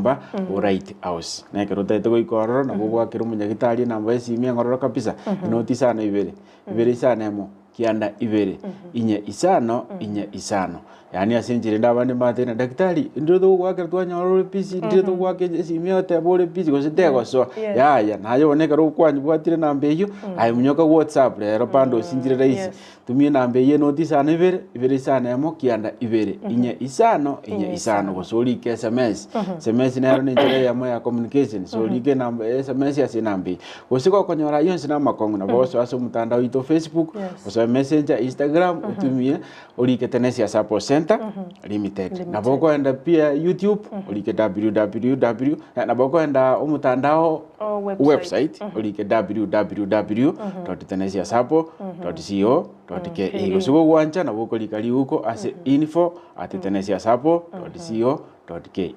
nyomba o Right House. Na ekero otagete goika ororo nabo ogoakera omonyagitari enamba y'esimi eng'ororo kabisa, enoti isano ibere, ibere isano emo, kianda ibere, inye isano, inye isano. Yaani ase enchera ende abande mbatebie ng'a daktari, ndire togogoakera twanyora ore busy, ndire togoaka esimi oteba ore busy gose tegosoa, Yes. yaya naye bono ekero okwanyebwatire enamba eywo, aye monyoka whatsapp rero bado osinchire rahisi. Yes. Tumia enamba eyio enoti isano ibere, ibere isano emo, kianda ibere, inye isano, inye isano, gose orike sms. Sms nero ne enchera eyemo ya communication, so orike enamba sms ase enamba eyio. Gose gokonyora ayio onsi na amakong'u nabo ogosoa ase omotandao oito o Facebook, Yes. osoe messenger, Instagram, otumie orike Tenesia Support Center Limited. Limited. Nabo okoenda pia YouTube, orike www, nabo okoenda omotandao O website. website orike www dot tenesia sacco dot co dot ke gose gogwancha nabo okorika riguko ase info at tenesia sacco dot co dot ke.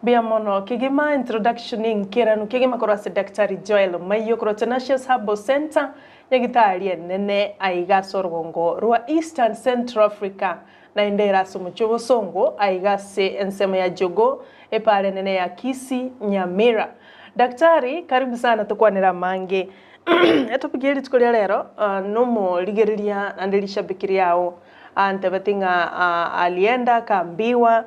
Mbuya mono kegima introduction enkeranu kegima korwa ase Daktari Joel Maiyo korwa Tenacious Herbal Centre nyagitari enene aiga ase orogongo rwa Eastern Central Africa naende ere ase omochie obosongo aiga ase ensemo ya Jogoo epaara enene ya Kisii Nyamira. Daktari karibu sana tokwanere amange etopic ye rituko ria rero nomorigereria naende rishabiki riao antebeti ng'a alienda akaambiwa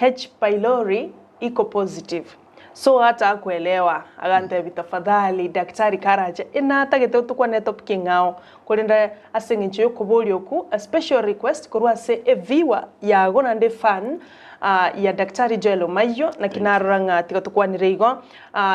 H pylori iko positive so hata hakuelewa agantebia tafadhali daktari karache inatagete tokwane etopic eng'ao korende ase eng'encho yokoboria okwo a special request korwa ase eviewer yago naende efan ya Daktari Joel Omayio naki narora ng'a tiga tokwanire igo.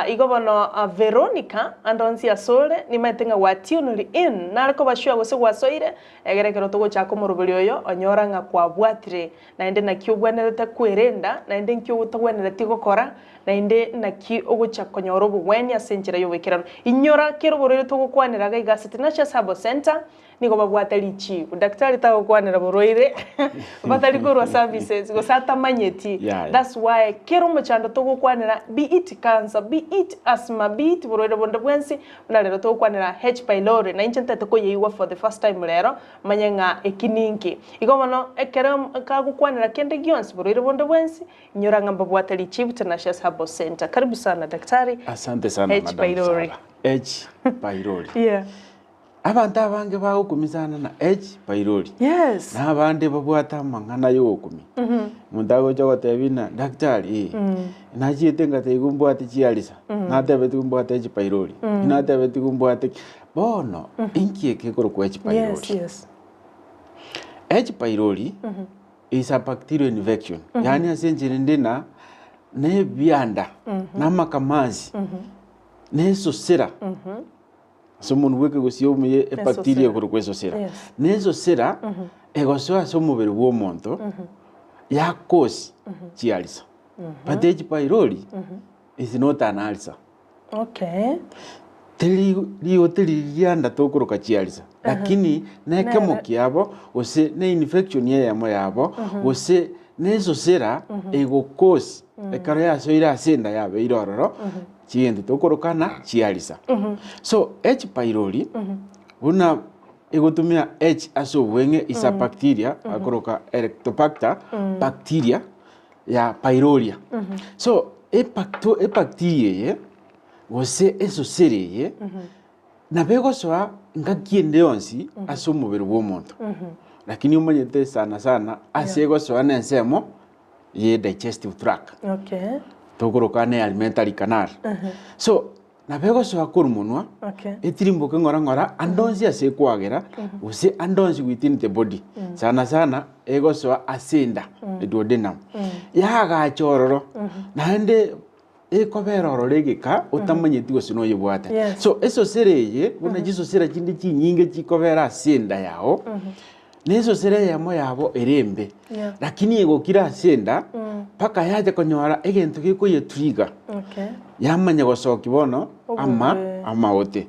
Igo bono Veronica ande onsi asore nimaete ng'a gwa tuned in nare koba sure gose gwasoire egere ekero togochaka omoroberi oyo onyora ng'a kwabwatire naende naki obwenerete kwerenda naende nki otagwenereti gokora naende naki ogocha konyora obogwenia ase enchera y'oboikeranu. Inyora kera oborwaire togokwanera iga iga ase Tenacious Herbal Centre Nigo babwate richibu. Daktari tagokwanera borwaire batari korwa services gose atamanyeti. Yaya. That's why kera omochando togokwanera be it cancer, be it asthma, be it borwaire bonde bwensi buna rero togokwanera H pylori na inche ntete koyeigwa for the first time rero manye ng'a eki ninki. Igo bono ekero kagokwanera kende gionsi borwaire bonde bwensi inyora ng'a mbabwate richibu Tenacious Herbal Centre. Karibu sana daktari. Asante sana H Madam pylori. Sarah. H pylori. Yeah. Abanto abange bagokumisana na H. Pylori, Yes. na abande babwate amang'ana y'ogokumia. Omonto agocha gotebia ng'a daktari eh, nachiete ngatebiwa mbwate chiarisa, natebetigwe mbwate H. Pylori, natebetigwe mbwate ki. Bono, inki eke ekorokwa H. Pylori? Yes, yes. H. Pylori is a bacterial infection, yaani ase enchera ende na na ebianda, na amakamasi, na esosera. Ase omonwa bw'ekegusii omuya ebacteria ekorokwa esosera. Yes. Na esosera egosoa ase omobere bw'omonto ya cause chiarisa. But H pylori is not an ulcer. Okay. Teri rigote riria rianda tokoroka chiarisa lakini na ekemo Nere. kiabo gose na infection eyemo yabo gose na esosera ego cause ekero yasoire ase enda yabeire ororo Chigento tokorokana chiarisa. So H pylori buna egotumia H ase obweng'e is a bacteria akoroka Helicobacter bacteria ya pyloria. So ebacto ebacteria eye gose esosera eye nabo egosoa ngaki ende yonsi ase omobere bwa omonto. Lakini omanyete sana sana ase egosoa na ensemo ye digestive tract. Okay. Tokoroka ne alimentary canal. So nabo egosoa korwa monwa, Okay. etirimboke ng'ora ng'ora ande onsi ase ekwagera gose ande onsi within the body. Sana sana egosoa ase enda, duodenum. Yagacha ororo, naende ekobera ororo egeka otamanyeti gose noyebwate. Yes. So esosera eye buna chisosera chinde chinyinge chikobera ase enda yao, na esosera eyemo yabo ere embe, Yeah. lakini egokira ase enda mpaka yacha konyora egento gekoyetrigger Okay. yamanya gosokia bono ama Obobe. amaote.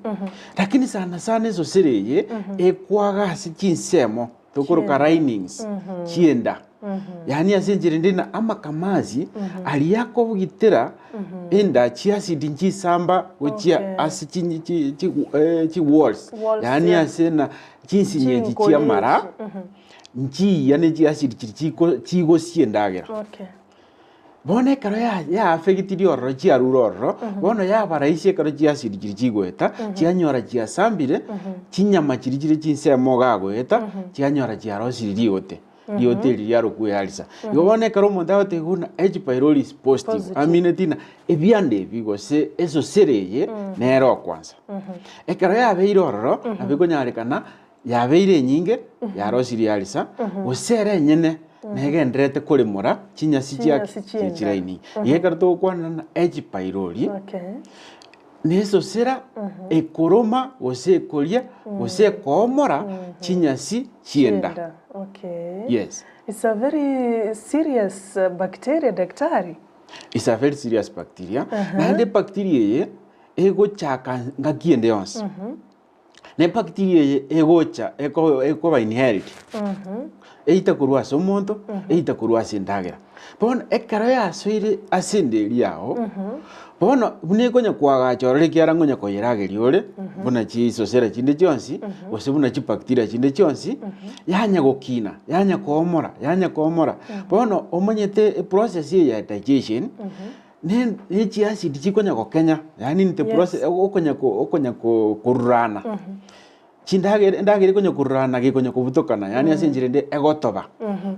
Lakini sana sana esosera eye ekwaga ase chinsemo tokoroka linings chienda yaani ase enchera ende na amakamasi aria akogitera enda chiacid nchisamba gochia Okay. ase chi chi chi eh, chi walls Walls, yaani yeah. ase na chinsinyo echi Chinkori chiamara echi, nchiya ne chiacid chiri chiko chigosia endagera Okay. Bono ekero ya yaafegitirie ororo chiarure ororo, bono yaba rahisi ekero chiasiri chiria chigoeta, chianyora chiasambire, chinyama chiria chire chinsemo iga agoeta, chianyora chiarosirie rigote, rigote eri riarokwa earisa. Igo bono ekero omonto agotebiwa buna H pylori is positive, Positive. amineti ng'a ebianda ebi gose esosera eye nere okwansa. Ekero yabeire ororo, nabo ekonyarekana Yabeire enyinge, yarosirie arisa, gose ere enyene negendererete koremora chinyasi chia Chinyasi chi'enda. chiraini. Iga ekero togokwanera na H. pylori, Okay. nesosera ekoroma gose ekoria gose ekoomora chinyasi chi'enda. Chi'enda. Okay. Yes. It's a very serious bacteria, daktari. It's a very serious bacteria. Naende ebacteria eye egochaka ngaki ende yonsi. Na ebacteria eye egocha eko ekoba inhaled, eita korwa ase omonto, eita korwa ase endagera. Bono ekero yasoire ase enda eria yao, bono buna ekonya koagacha ororo ekiagera ngonya koyerageria ore, buna chisosera chinde chionsi, gose buna chibacteria chinde chionsi, yanya gokina, yanya koomora, yanya koomora. Bono omanyete eprocess eye ya digestion, Ne ne chiacid chikonya gokenya, yaani in the process Yes. okonya ko okonya ko korurana. Chindagera endagera ekonya korurana gekonya kobutokana, yaani ase enchera ende egotoba.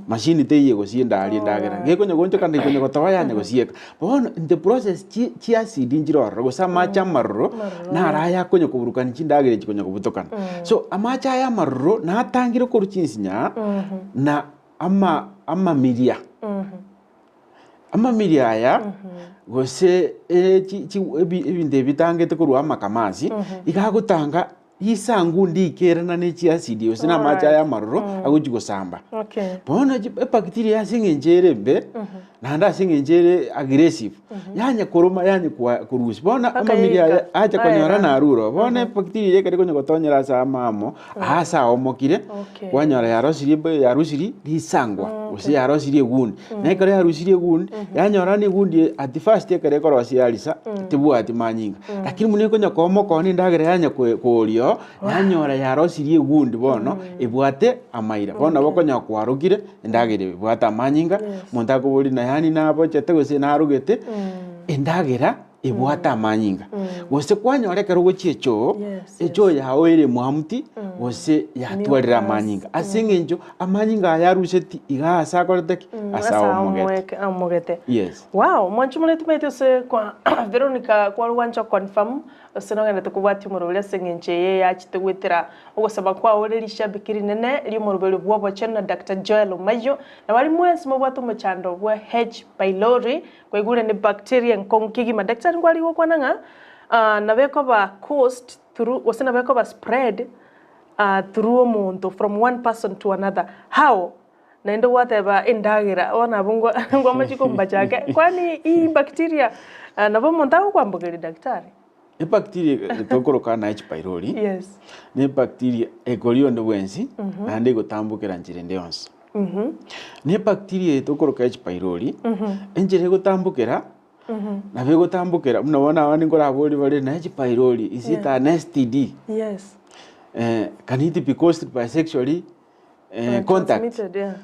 Machine teiyo egosia endari endagera, gekonya goonchokana gekonya gotoba yanya gosieka. Bono in the process chi chiacid nchire ororo gose amache amaroro, Amaroro, naro aya akonya koburukania chindagera echi konya kobutokana. So amache aya amaroro natangire korwa chinsinyaa, na ama amamiria. Amamiria aya, gose ebinto ebi bitangete korwa amakamasi, iga agotanga risangu ndikerana ne chiacid gose na amache aya amaroro agochi gosamba. Okay. Bono ebacteria ase eng'encho ere embe, naende ase eng'encho ere aggressive, yanya koroma yanya korusia. Bono Mpaka amamiria aya yaika, acha konyora aera. narure oo. Bono ebacteria eria ekero ekonya gotonyera ase amaamo, Aase aomokire, Okay. kwanyora yarosirie mb- yarusirie risangwa, gose yarosirie egundi. Na ekero yarusirie egundi, yanyora na egundi eye at first ekero ekorosia yarisa, tebwati manyinga. Lakini buna ekonya koomoka one endagera yanya koe kooria oo, yanyora yarosirie egundi bono, ebwate amaira. Bono nabo okonyora kwarokire, endagera ebwate amanyinga, Yes. omonto akoboria na yaani nabochete gose narogete, endagera ebwate amanyinga. Gose kwanyora ekero ogochia echoo, Yes, echoo yao ere mwamuti, gose yatwarire Mucus. amanyinga. Ase eng'encho amanyinga aya aruseti iga ase akorete ki? Ase aomogete. Aomogete. Yes. Wow, mwanchi more timaeti ase kwa Veronica kware gwancha confirm ase nogenderete kobwatia omoroberi ase eng'encho eye yachete goetera ogosaba kwao ore rishabiki rinene ri'omoroberi bw'obochenu na Doctor Joel Omayio na baria mwensi mobwate omochando bwa H pylori Kwaigure ne bacteria enkong'u kegima. Daktari nkware gokwana ng'a ah, nabo ekoba caused through gose nabo ekoba spread ah, through omonto from one person to another. How? Naende gwateba endagera, bono abwo ngwa ngwamachi kombachake, kwani hii bacteria ah, nabo omonto agokwambokeria daktari? Ebacteria tokoroka na H pylori, Yes. ne ebacteria ekoria onde bwensi, naende egotambokera nchera ende yonsi. Ne ebacteria eye tokoroka H pylori, enchera egotambokera, nabo egotambokera buna bono abande nkoraborie bare na H pylori is it an STD? Yes. Can it be caused by sexually contact? Transmitted, yeah.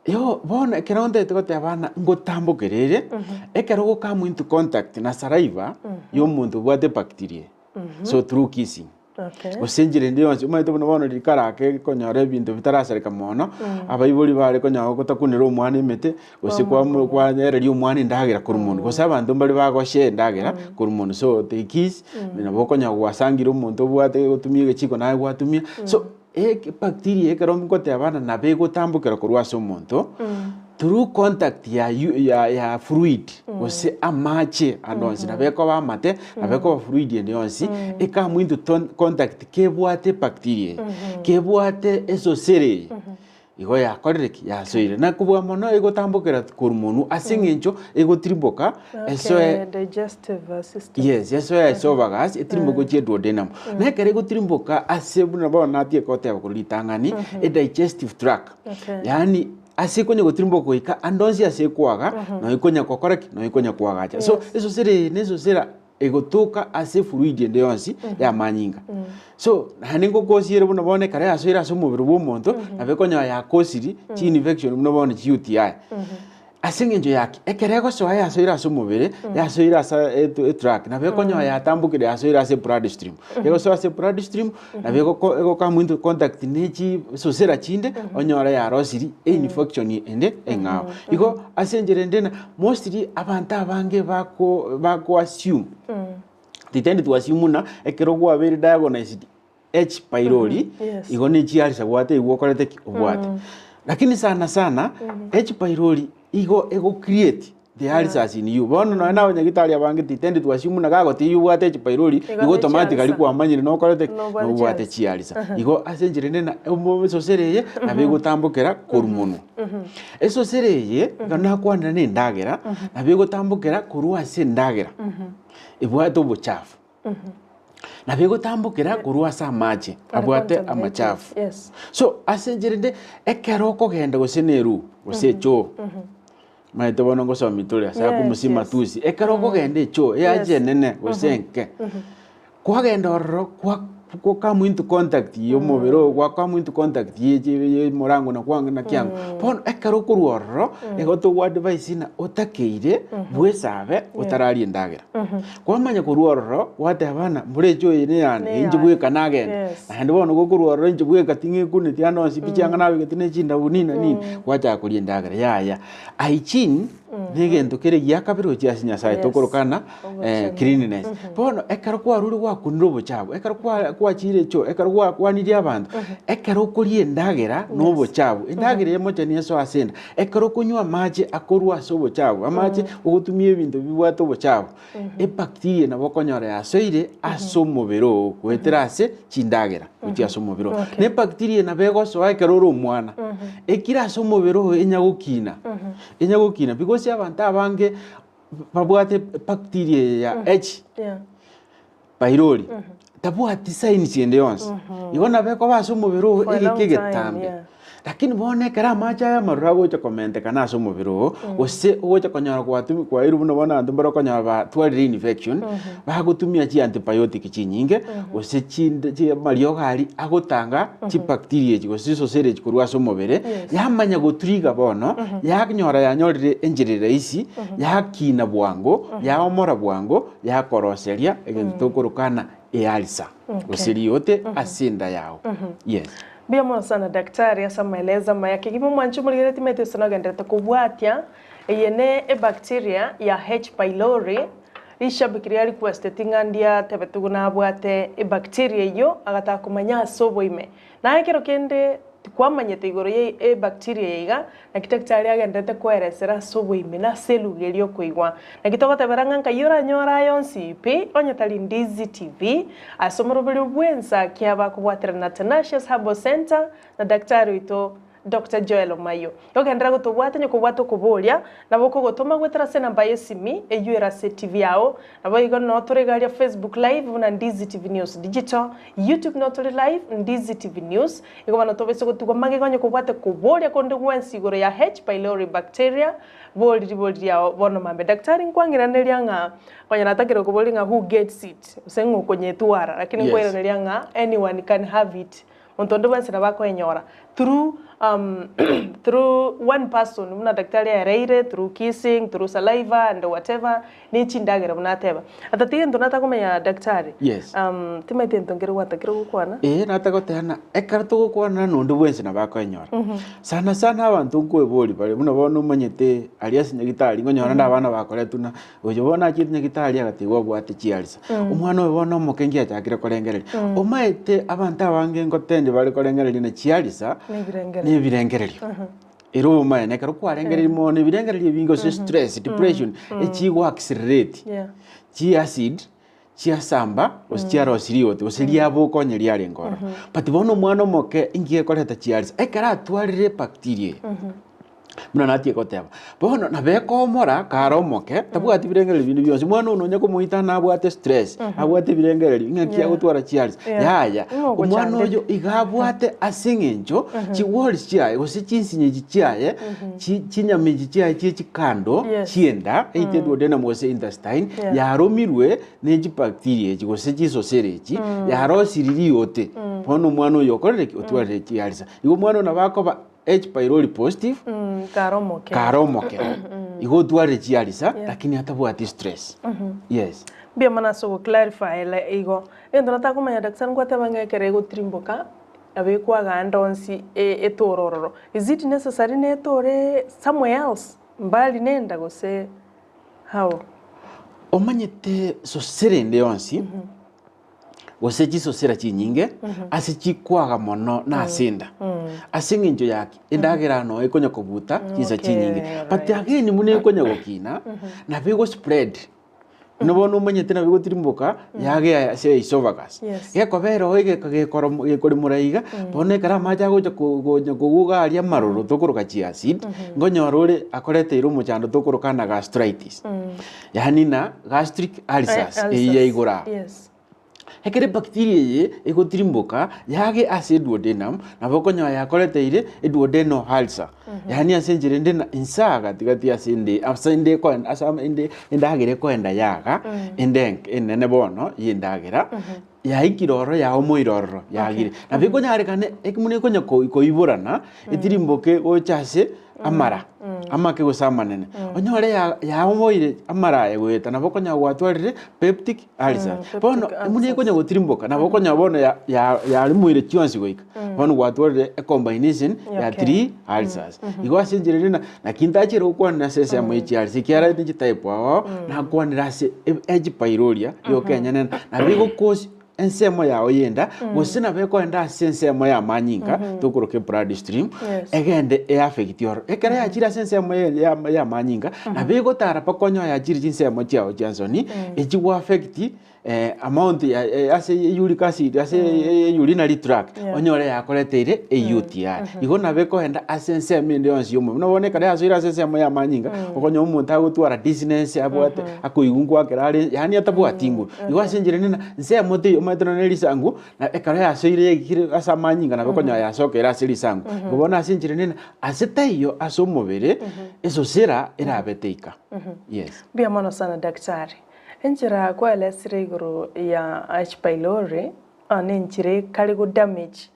Yo bono ekero ntagete goteba ng'a ngotambokera ere, ekero ogo come into contact na saliva ya omonto obwate bacteria, so through kissing, Okay. gose enchera ende yonsi, omanyete buna bono rikara ake konyora ebinto bitarasareka mono, abaibori bare konyora gotakunera omwana emete, gose kwamo kwanyereria omwana endagera korwa monwe, gose abanto mbare bagoshare endagera korwa monwe, so they kiss, nabo okonyora gwasangire omonto obwate gotumia egechiko naye gwatumia, so Ebacteria ekero ngoteba ng'a nabo egotambokera korwa ase omonto, through contact ya yu ya ya fluid gose amache ande onsi, nabo ekoba amate, nabo ekoba fluid ende yonsi, ecome into ton contact kebwate ebacteria eye, kebwate esosera eye, igo yakorire ki? Yasoire. Na kobua mono egotambokera korwa monwe ase eng'encho egotirimboka esoe Okay, digestive system. Yes, esoe esophagus etirimboke gochia eduodenum. Na ekero egotirimboka ase buna bono natie goteba korwa ritang'ani, edigestive tract. Okay. Yaani ase ekonya gotirimboka goika ande onsi ase ekwaga, nonya ekonya gokora ki? Nonya ekonya koagacha. So esosera eye na esosera egotoka ase efluid ende yonsi ya amanyinga. So naende ngokosiere buna bono ekero yasoire ase omobere bwa omonto, nabo ekonyora yakosiri chi infection buna bono chi UTI. Ase eng'encho ya ki? Ekero egosoa yasoire ase omobere, yasoire ase etu- etrack, nabo ekonyoa yatambokire yasoire ase eblood stream. Egosoa ase eblood stream, nabo egoko egocome into contact ne chisosera chinde, onyore yarosiri einfection ende eng'ao. Igo ase enchera ende na mostly abanto abange bako bako assume, they tend to assume buna ekero kwabeire diagnosed H. Pylori, Yes. igo ne chiarisa gwate igwo okorete ki? Obwate. Lakini sana sana, H. Pylori igo ego create the ulcers in you. Bono nonya na abanyagitari abange titendi to assume buna gagotebi obwate H. Pylori, Igo igo ne automatically chiarisa. kwamanyire nokorete ki? Nobwate Nobwate chiarisa. chiarisa. Igo ase enchera ende na omo esosera eye nabo egotambokera korwa monwa. Esosera eye, iga nakwanera na endagera, nabo egotambokera korwa ase endagera ebwate obochafu. Nabo egotambokera korwa ase amache abwate amachafu. Yes. So ase enchera ende, ekero okogenda gose na eruu, gose echoo, maete bono ngosomia tore ase Yes, akumusia yes. matusi, ekero okogenda echoo, Yes. eache enene gose enke, kwagenda ororo kwa go come into contact ya omobere oo, gwa come into contact ya echi ya omorango na kwang'e na kiang'o. Bono ekero okorwa ororo, igo togo advise ng'a otakeire bwesabe otararia endagera. Kwamanya korwa ororo, gwateba ng'a mbura echi oye neyane, inche Neyane. bweka nagenda. Yes. Naende bono gokorwa ororo inche bweka ting'ekuneti ande onsi pi chianga nabegete ne chindabu nini na nini, gwachaka koria endagera yaya. Hygiene negento kere gia kabere gochia ase Nyasaye Yes. tokorokana Obochenu. cleanliness. Bono ekero kwarure gwakunire obochafu, ekero kwa kwachire echoo, ekero gwakwanirie abanto, ekero okoria endagera na obochafu, endagera eye mocheni esoe ase enda, Ekero okonywa amache akorwa ase obochafu, amache ogotumia ebinto bibwate obochafu, ebacteria nabo okonyora yasoire ase omobere oo goetera ase chindagera gochia ase omobere oo. Okay. Na ebacteria nabo egosoa ekero ore omwana, ekire ase omobere oo enyagokina, enyagokina because abanto abange babwate ebacteria eye ya H. Yeah. Pylori, tabwati signs ende yonsi. Igo nabo ekoba ase omobere oo For a long egeka time, egetambe. yeah. Lakini bono ekero amache aya amaroro agocha komentekana ase omobere oo, gose ogocha konyora gwatumi kwairwe buna bono abanto mbare okonyora batwarire infection, bagotumia chiantibiotic chinyinge, gose chinde chi amariogo aria agotanga chibacteria echi gose chisosera echi korwa ase omobere, Yes. yamanya gotriga bono, yanyora yanyorire enchera erahisi, yakina bwango, yaomora bwango, Yakoroseria egento tokorokana ealsa, gose riote ase enda yao. Yes. Mbuya mono sana daktari ase amaelezo amaya kegima omwanchi omorigereria timanyeti gose nogenderete kobwatia eye ne ebacteria ya H pylori rishabiki riria requesteti ng'a ndiatebete nabwate ebacteria eyio agataka komanya ase oboime Naye ekero kende tikwamanyete igoro ye ebacteria eye iga, naki daktari agenderete koeresera ase oboime na ase eluga eria okoigwa. Naki togotebera ng'a nkai oranyore aya onsi pi onye tari Ndizi TV, ase omoroberio bw'ensa kiabakobwaterana na Tenacious Herbal Centre na daktari oito Doctor Joel Omayio. Ogenderere gotobwata onye kobwate okoboria, nabo okogotoma goetera ase enamba y'esimi eyio ere ase etibi yao. Naboigo noo tore iga aria Facebook live buna Ndizi TV News Digital, YouTube noo tore live Ndizi TV News. Igo bono tobaise gotigwa magega onye kobwate koboria konde gwensi igoro ya H pylori bacteria, bori ribori riao bono mambia. Daktari nkwang'iraneria ng'a konya natakire koboria ng'a who gets it gose ng'o okonyetwara lakini Yes. nkoiraneria ng'a anyone can have it. Monto onde bwensi nabo akoenyora through through one person buna daktari aereire through kissing, through saliva and whatever ne chindagera buna ateba. Atatiga egento natakomenya daktari, Yes. timaeti egento nkere gwatakire gokwana. Ee, natagoteba ng'a ekero togokwana na onde bwensi nabo akoenyora. Sana sana abanto nkoeboria bare buna bono omanyete aria ase nyagitari nkonyora nde abana bakoretwa na Oyo bono achiete nyagitari agatigwa abwate chiarisa. Omwana oyo bono omoke nki achakire korengereria. Omaete abanto abange ngotendi bare korengereria na chiarisa Nebirengererio. nebirengererio. Ere obomaene ekero kwarengereria mono ebirengererio ebinge gose stress, depression, echigo accelerate Yeah. chiacid chiasamba gose chiarosia rioti gose riaboka onye riarenge ororo. But bono omwana omoke inki gekoreta chiarisa, ekero atwarire ebacteria eye, Buna natie goteba, bono nabo ekoomora kare omoke, tabwati birengererio binde bionsi, omwana oyo nonya komoita nabwate stress, abwate ebirengererio, ng'aki Yeah. agotwara chiarisa, Yeah. yaya, Ng'o omwana ogochandete. oyo iga abwate ase eng'encho chiworries chiaye gose chinsinyo echi chiaye, chi chinyama echi chiaye chie chikando, Yes. chienda, either duodenum gose intestine, Yeah. yaromirwe ne chibacteria echi gose chisosera echi, yarosiri riote, bono omwana oyo okorire ki? Otwarire chiarisa. Igo omwana oyo nabo akoba. H pylori positive Kare omoke. kare omoke. Igo otwarire chiarisa lakini atabwati stress. Yes. Mbuya mono ase ogo clarify igo. Egento natakomanya daktari nkwateba ng'a ekero egotirimboka nabo ekwaganda onsi etore ororo. Is it necessary netore somewhere else mbali nenda gose how? Omanyete sosera ende yonsi gose chisosera chinyinge ase chikwaga mono na ase enda. Ase eng'encho ya ki? Endagera noyo ekonya kobuta chinsa chinyinge. But again buna ekonya gokina, nabo ego spread. Buna bono omanyete nabo egotirimboka yagea ase esophagus. Yes. Gekobera oo egeka gekoro gekoremora iga, bono ekero amache agocha ko- konya koguga aria amaroro tokoroka chiacid, nkonyora ore akoreteire omochando tokoroka na gastritis. Yaani na gastric ulcers eyio ya igoro aa. Yes. Ekero ebacteria eye egotirimboka yage ase eduodenum, nabo okonyora yakoreteire eduodenal ulcer. Yaani ase enchera ende na inse gati gati ase ende ase ende ekoenda ase ende endagera ekoenda yaga, ende enke enene bono ya endagera, yaikire ororo yaomoire ororo yagire. Nabo ekonyarekana ekero ekonya koiborana, etirimboke gocha ase amara, amake gose amanene. Onyore ya yaomoire amara aya goeta nabo okonyora gwatwarire peptic ulcer. Peptic Bono buna ulcers. ekonya gotirimboka nabo okonyora bono ya- ya- yarimoire chionsi goika. Bono gwatwarire ecombination ya Okay. three ulcers. Igo ase enchera ere na naki ntachire gokwanera ase ensemo ye chiulcer ekiagera nichitype ao ao, nakwanera ase H pylori yoka enyene nabo egocause ensemo yao y'enda, gose nabo ekoenda ase ensemo y'amanyinga, tokoroka eblood stream, Yes. egende eaffect ororo. Ekero yachire ase ensemo ye- ya- y'amanyinga, nabo egotara mpaka onye yachire chinsemo chiao chia nsoni, echi goaffect amount ya ase uric acid ase urinary tract, Yeah. onyore yakoreteire eUTI. Igo nabo ekoenda ase ensemo ende yonsi y'omobere. Buna bono ekero yasoire ase ensemo y'amanyinga, okonyora omonto agotwara dizziness, abwate akoigwa nkwakera are, yaani atabwati nguru. Igo ase enchera ende na nsemo teiyo omanyete nonye risangu, na ekero yasoire yaikire ase amanyinga nabo okonyora yasokeire ase risangu. Igo bono ase enchera ende na ase taiyo ase omobere, esosera erabe teika. Yes. Mbuya mono sana daktari. Enchera kwaelesire igoro ya H pylori nenchera ekare go damage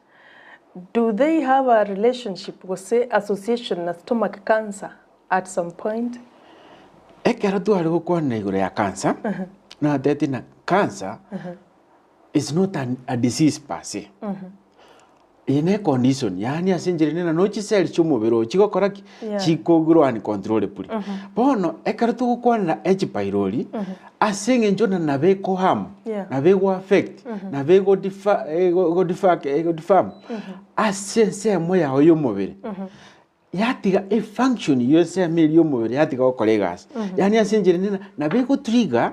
Do they have a relationship gose association na stomach cancer at some point? Ekero tware gokwanera igoro ya cancer, natebeti ng'a cancer is not an a disease per se. Eye ne econdition, yaani ase enchera ende na chiseli chia omobere oo chigokora ki? Yeah. Chikogrow uncontrollably. Bono ekero togokwanera H pylori, ase eng'encho na nabo ekoharm, Yeah. nabo egoaffect, nabo egodifa egodifak egodifam ase ensemo yao ya omobere, yatiga efunction ya ensemo eria ya omobere yatiga gokora egasi. Yaani ase enchera ende nabo egotrigger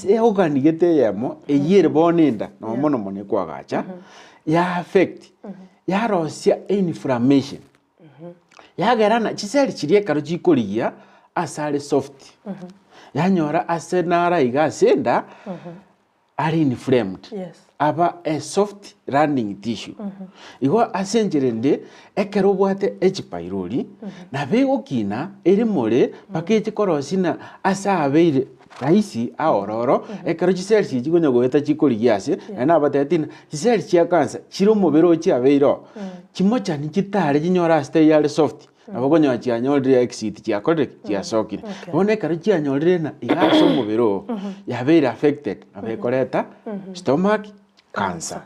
eorgan gete eyemo eywo ere bono enda nonya mono mono ekoagacha, ya affect, yarosia inflammation. Yagera na chiseli chiria ekero chikorigia ase are soft, yanyora ase nara iga ase enda are inflamed, Yes. aba a soft running tissue. Igo ase enchera ende, ekero obwate H pylori, nabo egokina ere more mpaka eche korosia na ase abeire rahisi aororo, ekero chiseli chiria chikonya goeta chikorigia ase, naende nabatebetie ng'a chiseli chia cancer chire omobere oo chiabeire oo, chimochani chitare chinyore ase taiyo are soft, nabo okonyora chianyorire exit chiakorire ki? Chiasokire. Okay. Bono ekero chianyorire ng'a iga ase omobere oo, yabeire affected, nabo ekoreta stomach cancer.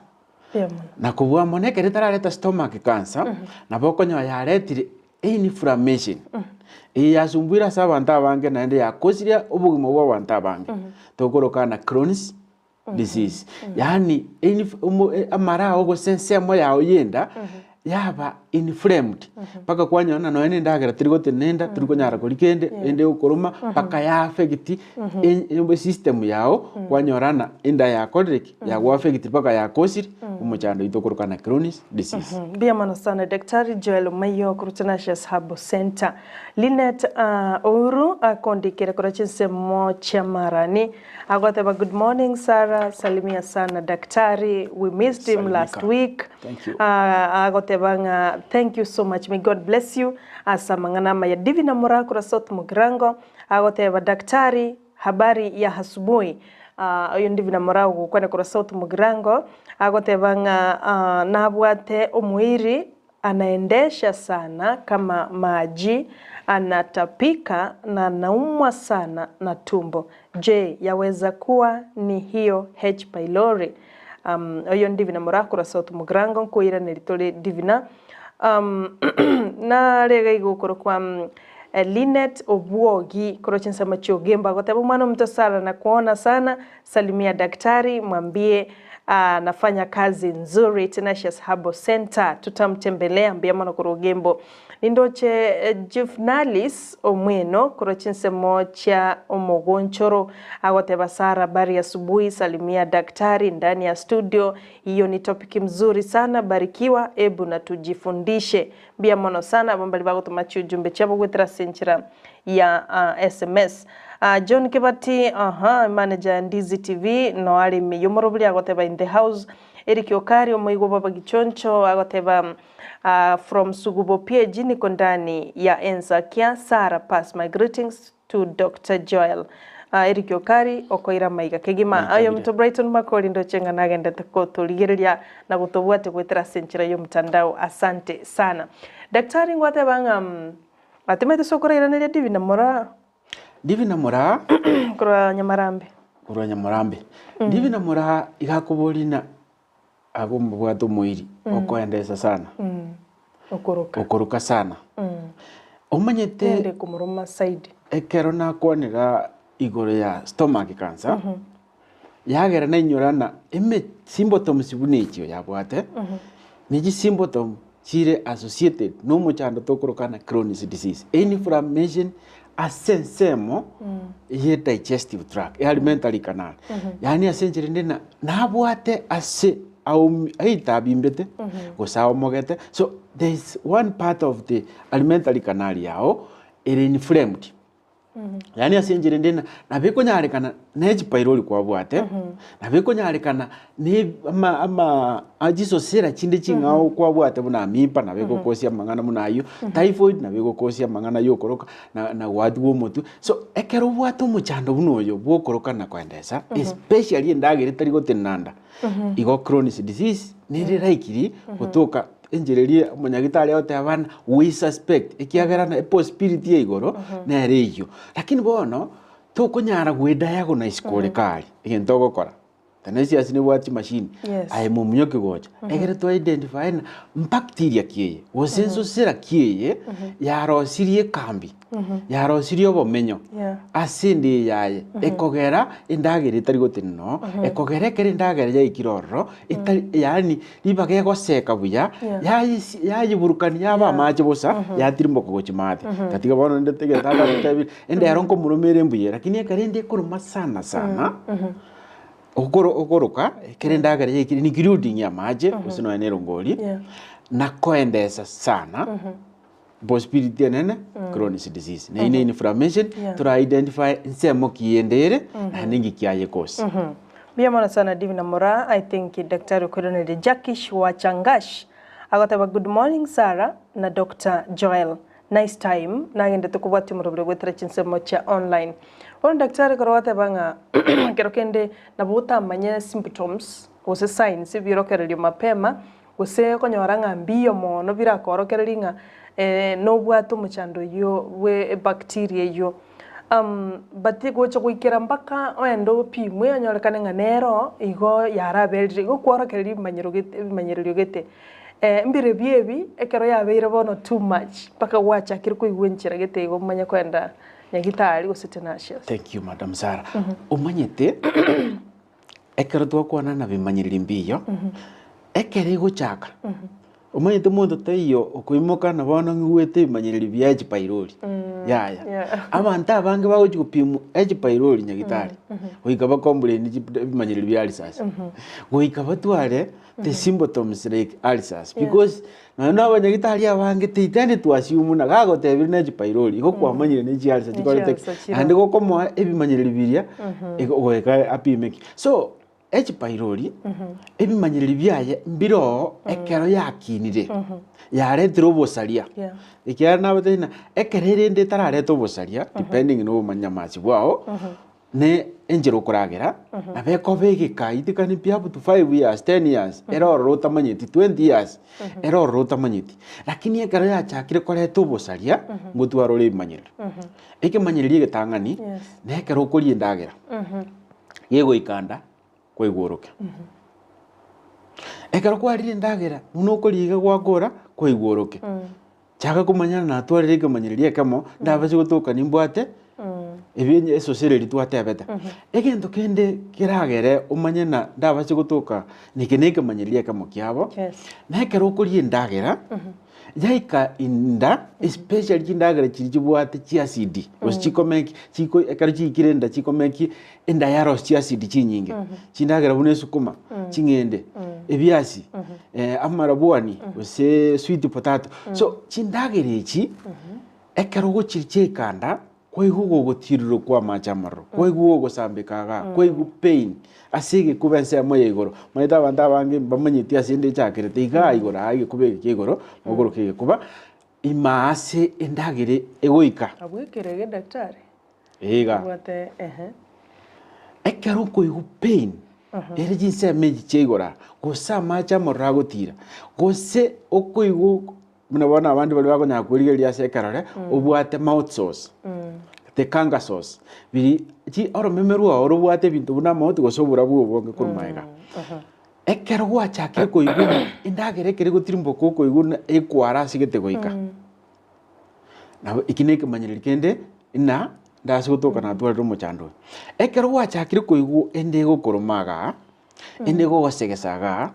Mbuya mono. Na kobua mono ekero etarareta stomach cancer, nabo okonyora yaretire Inflammation, eye yasumbuire ase abanto abange naende yakosirie obogima bwa abanto abange, tokoroka na Crohn's disease. Yaani inf omo amara ao gose ensemo yao ya enda yaba inflamed mpaka kwanyora ng'a nonya na endagera teri gotenena enda, tori konyara koria kende, ende egokoroma mpaka ya affect esystem yao kwanyora ng'a enda yakorire ki? Yago affect mpaka yakosire omochando oito okoroka na Crohn's disease. Mbuya mono sana Daktari Joel Maiyo korwa Tenacious Herbal Centre. Linet uh, Ouru akondikire korwa chinsemo chia Marani agoteba good morning Sarah salimia sana daktari we missed him last Salimika. week. Thank you. Uh, agoteba ng'a thank you so much may God bless you ase amang'ana amaya. Divina Moraa korwa South Mugirango agoteba daktari Habari ya asubuhi. Oyo Ndivina Moraa ogokwana korwa South Mugirango, agoteba ng'a nabwate omoiri Anaendesha sana kama maji, anatapika na anaumwa sana na tumbo. Je, yaweza kuwa ni hiyo H pylori? Um, oyo ndivina morakora South Mugirango nkoiraneri tore Divina. Um, nare iga igokoro kwa um, Linet Obwogi korwa chinsemo chi'Ogembo agoteba omwana ominto Sarah nakuona sana, salimia daktari mwambie anafanya kazi nzuri Tenacious Herbal Center tutamtembelea mbuya mono korwa Ogembo. Nindoche Juvnalis Omweno korwa chinsemo chia Omogonchoro agoteba Sarah habari ya asubuhi salimia daktari ndani ya studio hiyo ni topic mzuri sana barikiwa ebu na tujifundishe Mbuya mono sana abwo mbaria bagotoma chiujumbe chiabo goetera ase enchera ya sms. John Kibati, aha, manager ya Ndizi TV, no are ime y'omorobori agoteba in the house. Eric Okari omoigwa baba Gichoncho agoteba from Sugubo PAG niko ndani ya Ensakia Sarah pass my greetings to Doctor Joel. Eric Okari okoira amaiga kegima. Aye omonto Brighton Makori ndoche ng'a nagendete gotorigereria na gotobwatia goetera ase enchera y'omotandao. Asante sana. Daktari ngwateba ng'a atimete ase okorairaneria Divina Moraa. Divina Moraa. Korwa Nyamarambe. Korwa Nyamarambe. Divina Moraa iga akoboria ng'a abwo mbabwate omoiri okoendesa sana. Okoroka. Okoroka sana. Omanyete. Nende komoroma saidi. Ekero nakwanera igoro ya stomach cancer, yagera nainyora ng'a eme symptoms buna echio yabwate, ne chisymptom chire associated na omochando tokoroka ng'a Crohn's disease, inflammation ase ensemo ye digestive tract, alimentary canal. Yaani ase enchera ende ng'a nabwate ase aomi either abimbete gose aomogete, so there is one part of the alimentary canal yao ere inflamed. Yaani ase enchera ende ng'a nabo ekonyarekana ne chipylori kwabwate, nabo ekonyarekana ne ama ama chisosera chinde ching'ao kwabwate buna amiba nabo egokosia amang'ana buna ayio, typhoid nabo egokosia amang'ana ya okoroka na na gwatigwa omotwe. So ekero obwate omochando buna oyo bwa okoroka na koendesa, especially endagera etari gotenena nda, igo Crohn's disease nere likely gotoka enchera eria omonyagitari agoteba bana we suspect ekiagera na epossibility ya igoro nere eyio. Lakini bono tokonyara goediagnose kore kare egento ogokora Tenacious nebwate chimashini Yes. aye mominyoki gocha egere to identify ng'a mbacteria ki eye gose ensosera ki eye yarosirie ekambi yarosirie obomenyo Yeah. ase ende eye yaye ekogera endagera etari gotenena oo ekogera ekero endagera yaikire ororo etari yaani ribaga egoseka buya Yeah. yayisi yayiburukania yaba amache bosa yatirimboka gochia maate tatiga bono rende egento atatebire ende ero nkomoroma ere mbuya lakini ekero ende ekoroma sana sana Okoro okoroka ekero endagera yaikire including amache gose nonya na erongori Yeah. na koendesa sana possibility enene Crohn's disease na ine inflammation Yeah. tora identify nsemo ki ende ere naende inki kiaye cause. Mbuya mono sana Divina Moraa, I think Daktari okoiraneria Jackish wa Changash agoteba good morning Sarah na Doctor Joel. Nice time nagendete kobwatia omoroberi goetera chinsemo chia online. Bono daktari ekero gwateba ng'a ekero kende nabo otamanye symptoms gose signs ebiorokererio mapema gose okonyora ng'a mbiyo mono birakorokererie ng'a nobwate omochando oyio bwe ebacteria eyio. But gocha goikera mpaka oende opimwe onyorekane ng'a nero igo yaraberire igo kworokereria ebimanyero gete ebimanyererio gete. Mbirebio ebi ekero yabeire bono too much mpaka gwachakire koigwa enchera gete igo omanye koenda nyagitari gose tenacious. Thank you madam Sarah. Omanyete ekero twakwana na bimanyereri mbiyo, ekero egochaka, omanyete monto taiyo okoimoka na bono ng'igwete ebimanyereri bia H pylori, yaya. Yeah. Abanto abange bagochi gopimwa H pylori nyagitari, goika ba complain chi ebimanyereri bia ulcers, goika batware the symptoms like ulcers because nonya na abanyagitari abange they tend to assume buna gagotebire ne chipylori igo kwamanyire ne chiulcer chikorete ki Chiulcer chire. naende gokomoa ebimanyereri biria igo goika apime ki. So echipylori ebimanyereri biaye mbire oo ekero yakinire yaretire obosaria Yeah. ekiagera nabatebi ng'a ekero erende etarareta obosaria depending na obomanyamasi bwao ne. enchera okoragera, nabo ekoba egeka it can be up to 5 years, 10 years, ere ororo otamanyeti, 20 years, ere ororo otamanyeti. Lakini ekero yachakire koreta obosaria, ngotwara ore ebimanyerero. Ekemanyererio egetang'ani, na ekero okoria endagera, gegoika nda, kwaigwa oroke. Ekero kwarire endagera, buna okoria iga gwakora, kwaigwa oroke. Chaka komanya ng'a natwarire ekemanyererio ekemo, ndabase gotoka nimbwate ebi esosera eria twatebete. Egento kende keragere omanye ng'a ndabase gotoka neke na ekemanyererio ekemo kiabo, na ekero okoria endagera, yaika inda especially chindagera chiria chibwate chiasidi, gose chikomeki chiko ekero chiikire enda chikomeki enda yarosia chiasidi chinyinge, chindagera buna esukuma, ching'ende, ebiasi, amarabwani, gose sweet potato. So chindagera echi, ekero ogochiria chiaikanda, kwaigwa gogotirirwa kwa amache amaroro, kwaigwa gogosambeka igaa, kwaigwa pain ase egekuba ensemo ya igoro. Omanyete abanto abange mbamanyeti ase ende echakerete igaa igoro aa egekuba eke kia igoro, mogoroka egekuba, ime ase endagera egoika. Abwo ekerege daktari. Iga. Obwate ehe. Ekero okoigwa pain ere chinsemo echi chia igoro aa, gose amache amororo agotira, gose okoigwa buna bono abande baria bakonyara korigereria ase ekerore, obwate mouth sores, the canker sores, biri chi oromeme rwao robwate ebinto buna amauti gose oborabu obonge korwa magega. Ekero gwachakire koigwa ng'a endagera ekere egotirimboka okoigwa buna ekwara ase gete goika. Nabo eki nekemanyererio kende ng'a ndase gotoka natwarire omochando oyo. Ekero gwachakire koigwa ende egokoroma igaa, ende egogosegesa igaa,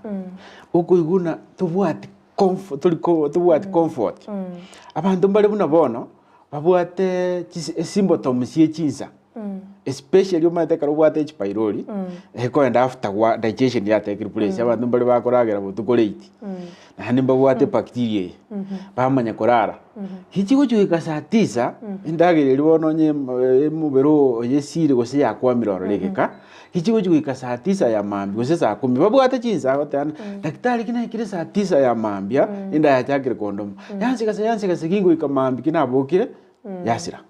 okoigwa buna tobwati comfo tori ko tobwati comfort. Abanto mbare buna bono, babwate chisi esymptoms chia chinsa, especially omanyete ekero obwate H pylori, ekoenda after gwa digestion ya taken place, abanto mbare bakoragera botuko late, naende mbabwate bacteria eye, bamanya korara. Richigochi goika saa tisa, endagera eria bono onye omobere oo oyesire gose yakwamire ororo egeka, richigochi goika saa tisa ya mambia gose saa kumi, babwate chinsa agoteba ng'a daktari ki naikire saa tisa ya mambia, enda yachakire kondoma, yansigasa yansigasa gingoika mambia ki nabokire, yasira.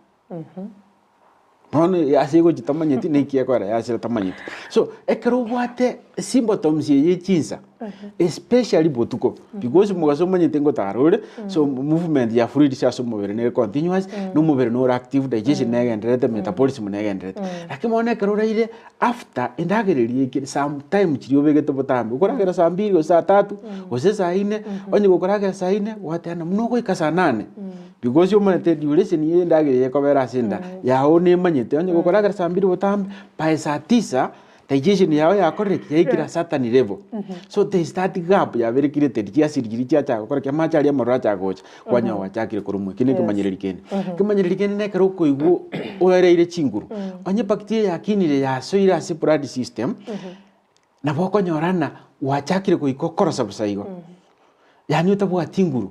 Bono ase egochi tamanyeti neki ekogera yasira tamanyeti. So, ekero obwate symptoms eye ye chinsa, especially botuko, because mogaso omanyete ngotara ore, so movement ya fluids ase omobere nere continuous, na omobere nore active, digestion negendererete, metabolism negendererete. Lakini bono ekero oraire after endagera eria ekere sometime chiria obegete botambe, okoragera saa mbili gose saa tatu, gose saa inne, onye gokoragera saa inne, gwateba ng'a buna ogoika saa nane. Because omanyete duration ye endagera eye ekobera ase enda yao nemanyete onye gokoragera saa mbiri botambe by saa tisa digestion yao yakorire ki? Yaikire a certain level. So there is that gap yabeire created chiacid chiria chiachaka gokora ki? Amache aria amaroro achaka gocha kwanyora gwachakire koromwa ekio nekemanyererio kende. Ekemanyererio kende nekero okoigwa oereire chinguru, onye bacteria yakinire yasoire ase blood system, Nabo okonyora ng'a gwachakire goika okorosa bosa igo, yaani otabwati nguru,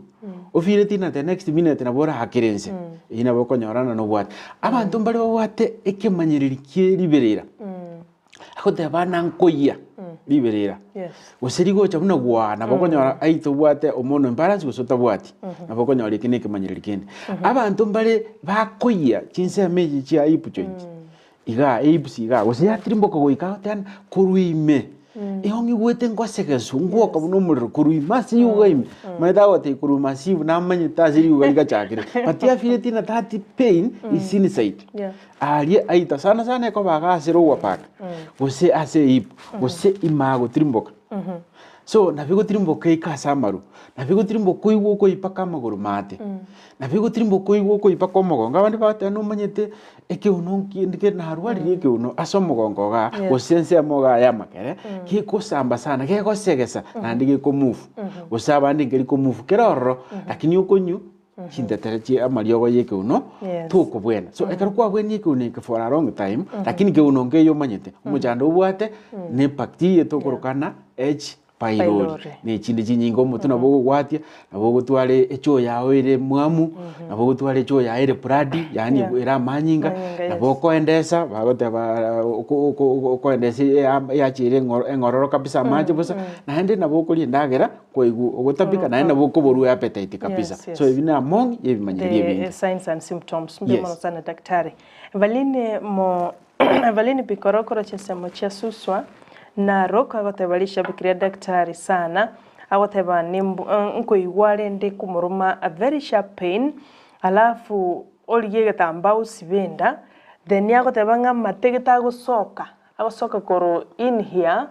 ofireti ng'a the next minute nabo oraakere inse, eyio nabo okonyora ng'a nobwate. Abanto mbare babwate ekemanyereri kie riberera, agoteba bana nkoyia riberera, gose rigocha buna gwaa nabo okonyora aye tobwate hormonal imbalance gose otabwati, nabo okonyora eki na ekemanyereri kende. Abanto mbare bakoyia chinsemo echi chia hip joint. Igaa, ehips igaa, gose yatirimboka goika agoteba korwa ime, igo ng'igwete ngosegeswa, ngwoka buna omorero korwa ime ase riuga ime. Omanyete agotebia korwa ime ase ibu namanyete ase riuga rigachakire. But afireti ng'a that pain is inside. Yeah. Aria aita sana sana ekoba igaa ase lower back, gose ase ehip, gose ime aa gotirimboka. So nabo egotirimboka ika ase amaru, nabo egotirimboka oigwe okoipaka amagoro maate, nabo egotirimboka oigwe okoipaka omogongo. Abande bagoteba nomanyete ekeuno nki ndike narwarire ekeuno ase omogongo igaa, Yes. gose ensemo igaa ya amakere, gekosamba sana, gegosegesa naende gekomove, gose abande nkeri komove kere ororo, lakini okonywa chintetere chia amariogo ya ekeuno Yes. tokobwena. So ekero kwabwenia ekeuno eke for a long time, lakini keuno nkeiyo omanyete, omochando obwate ne bacteria tokorokana H pylori. Pylori. Na echinde chinyinge omotwe nabo ogogwatia, nabo ogotwara echoo yao ere mwamu, nabo ogotwara echoo yao ere bloody, yaani Yeah. ere amanyinga, Amanyinga, yes. nabo okoendesa, bagoteba oko- oko- okoendesa eyacha ere eng'oro eng'ororo kabisa amache bosa, naende nabo okoria endagera Kwaigwa ogotapika naende nabo okoborwa appetite kabisa. Yes, yes. So ebi na among y'ebimanyererio The ebinge. signs and symptoms. Mbuya Yes. mono sana daktari. Valine mo. Evelyn Bikoro korwa chinsemo chia Suswa, Narok agoteba rishabiki ria daktari sana, agoteba nimb nkoigwa rende komoroma a very sharp pain, alafu origie egetambaa osibe enda, then agoteba ng'a amategete agosoka, agosoka korwa in here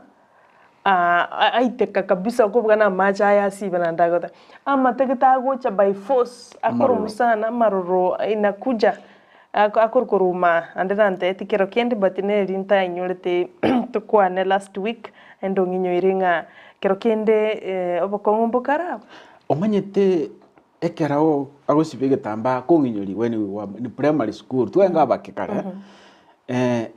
aiteka kabisa okobuga na amache aya asibe naende agoteba, amategete agocha by force akoromwa sana amaroro inakuja akorukoruma naende nantebeti kero kende but neri ntainyorete tokwane last week naende ong'inyoire ng'a kero kende obokong'u mbokare abwo. Omanyete ekero agosiba egetambaa kong'inyoria when we were in primary school twarenge abake kare,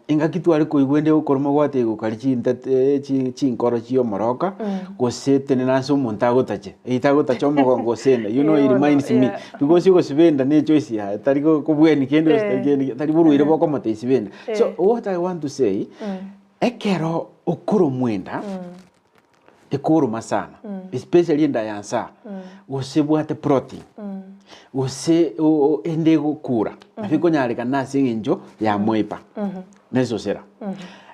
engaki tware koigwa ende okoroma gwateba gokari chintete chinkoro chia omoroka, gose tenena ase omonto agotache, either agotacha omogongo gose enda, you know it reminds me, because ogosiba enda ne echoice yaye tari kobweni kende gose tari kende tari borwaire bokomotebia siba enda. So what I want to say, ekero okoromwa enda. Ekoroma sana especially enda ya nsaa gose ebwate protein gose ende egokura nabo ekonyarekana ase eng'encho ya moipa na esosera.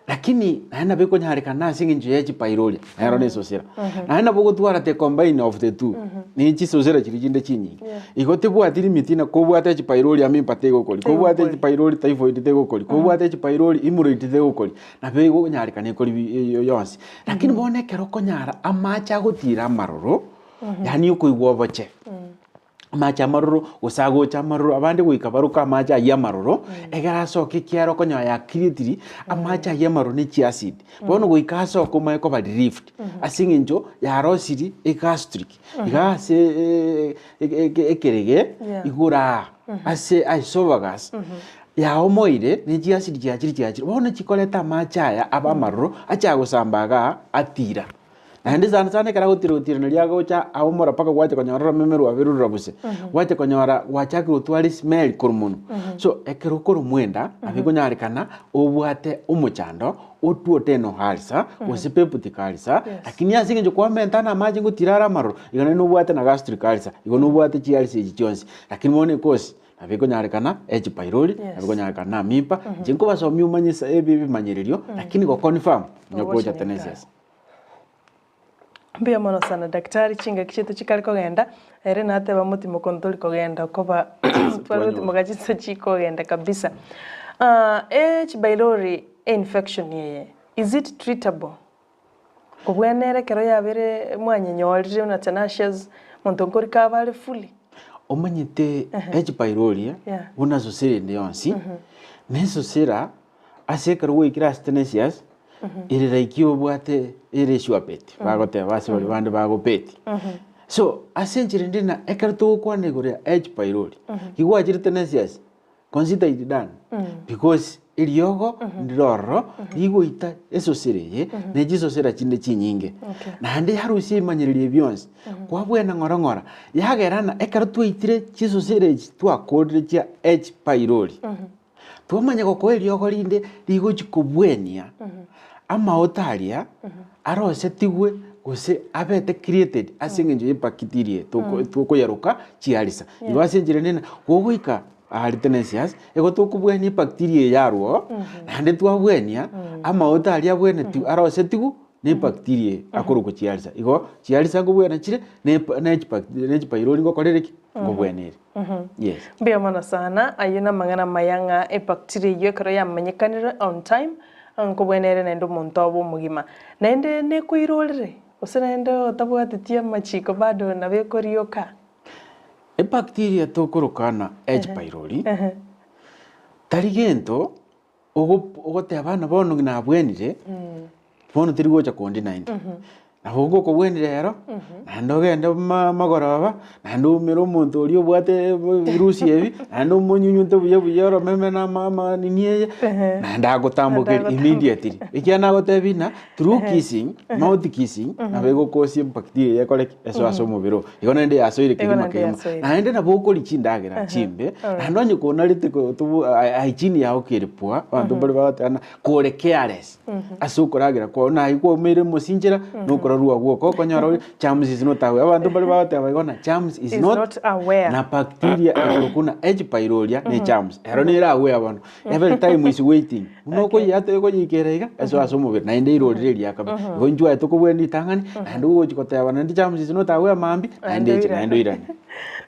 Lakini naende nabo ekonyarekana ase eng'encho ya chipyroria nero na esosera. Naende nabo ogotwara the combine of the two ne chisosera chiria chinde chinyinge. Igo tebwati limit ng'a kobwate chipyroria amimpa tegokori, kobwate chipyroria typhoid tegokori, kobwate chipyroria hemorrhoid tegokori. Nabo egonyarekana ekori eyio yonsi. Lakini bono ekero okonyara amache agotira amaroro, yaani okoigwa oboche, amache amaroro gose agocha amaroro, abande goika baroke amache ayio amaroro, ekero asoka ekiagera okonyora ya creatiri, amache ayio amaroro ne chiacid. Bono goika asoke omanye koba relieved, ase eng'encho yarosirie egastric, iga ase ekerege igoro aa ase esophagus yaomoire ne chiacid chiachire chiachire bono chikoreta amache aya abe amaroro ache agosamba igaa atira. Naende sana sana ekero agotira gotira naria agocha aomora mpaka gwacha konyora oromeme rwabe rure buse, gwacha konyora gwachakire gotwara esmell korwa monwe. So ekero okoromwa enda nabo ekonyarekana obwate omochando otwote eno ulcer gose peptic ulcer lakini ase eng'encho kwamenta na amache ngotira are amaroro igo naende nobwate na gastric ulcer igo nobwate chiulcer echi chionsi. Lakini bono ekosi nabo ekonyarekana H pylori nabo ekonyarekana na amiba inche nkobasomia omanye sa ebi ebimanyererio lakini go confirm onye gocha tenesis. Mbuya mono sana daktari, chingaki chiaito chikare kogenda, ere nateba motimoko ntori kogenda okoba tware gotimoka chinsa chikogenda kabisa. H pylori infection eye is it treatable? Kobwenere ekero yabere mwanyenyorire buna tenacious, monto nkorika abe are fully? Omanyete H pylori buna sosera ende yonsi, nesosera Ase ekero gwaikire ase Tenacious, ere like obwate ere sure bet, bagoteba ase baria bande bagobeti. So, ase enchera ende na ekero togokwana igoro ya H pylori, kigwachire Tenacious, consider it done because eriogo ndire ororo rigoita esosera eye na chisosera chinde chinyinge. Naende yarusia ebimanyererio ebi bionsi, kwabwena ng'ora ng'ora, yagera ng'a ekero twaitire chisosera echi twakorire chia H pylori. Twamanya gokoa eriogo rinde rigochia kobwenia amaote aria arosetigwe gose abete created ase eng'encho ye bacteria tokoyaroka chiarisa. Igo ase enchera ende gogoika aria tenacious, igo tokobwenia ebacteria eye yarwa oo, naende twabwenia amaote aria abwenetigwe arosetigwe na ebacteria eye akorokwa chiarisa. Igo chiarisa nkobwena chire na chipylori ngokorere ki? Nkobwena ere. Yes. Mbuya mono sana, ayio namang'ana amaya ng'a ebacteria eyio ekero yamanyekanire on time, nkobwena ere naende omonto obe omogima. Naende nekoirorere, gose naende otabwateti amachiko bado nabo ekorioka. Ebacteria tokoroka na H pylori, tari gento ogoteba ng'a bono nabwenire, bono teri gocha kondi naende. Nabo gokobwenire ero, naende ogende magoroba, naende oumere omonto oria obwate ebirusi ebi, naende omonyunyunte buya buya oromeme na ama nini eye, naende agotambokeria immediately. Ekiagera nagotebia ng'a through kissing, mouth kissing, nabo egokosia ebacteria eye ekore ki? Esoe ase omobere oo. Igo naende yasoire Igo kegima naende kegima. yasoire. Naende nabo okoria chindagera chimbe, naende onye konarete hygiene yao kere poa, abanto mbare bagoteba ng'a kore careless ase okoragera kwao, naye kwaumeire omosinchera, nokora. Nkororwa gwoka okonyora ore germs is not aware. Abanto mbare bagoteba igo ng'a germs is Is not not aware. na bacteria ekorokwa ng'a H pylori ne germs. Ero nere aware bono. Every time is waiting. Buna okoyiata okoyeikera iga, esoe ase omobere naende irorire eria kabere. Igo intwe aye tokobwenia ritang'ani, naende ogochi goteba naende germs is not aware mambia, naende eche naende oirane.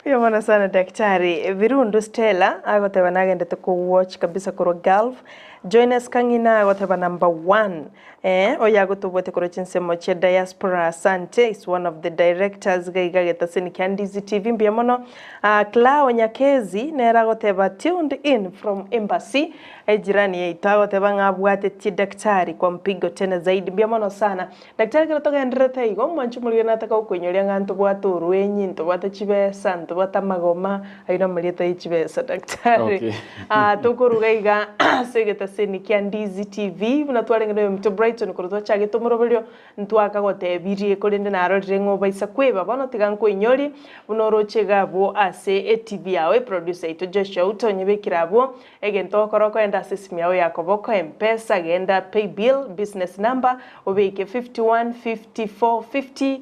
Mbuya mono sana Daktari. Birundu Stella agoteba nagendete ko watch kabisa korwa Gulf. Joynes Kang'ina agoteba number one. Eeh oyo agotobwatia korwa chinsemo chia diaspora asante is one of the directors iga iga getaseni kia Ndizi TV mbuya mono. Ah Clau Nyakezi nere agoteba tuned in from embassy ejirani yaito agoteba ng'a abwatetie daktari kwa mpigo tena zaidi mbuya mono sana. Daktari ekero togendererete igo mwanche omorwire nataka gokoinyoria ng'a ntobwate orwenyi, ntobwate chibesa, ntobwate amagoma, ayio namarieta ye chibesa daktari. Okay. Ah, tokoruga iga ase egetaseni kia Ndizi TV, buna twarenge na oyominto Brighton korwa twachagete omoroberio, ntwakagotebirie korende narorire ng'a obaisa kweba bono tiga nkoinyorie, buna oroche iga abwo ase etv yao, eproducer yaito Joshua Outa onyebekire abwo, Egento ogokora okoenda ase esimi yao ya koboko, Mpesa, genda paybill, business number, obeke 51 54 50,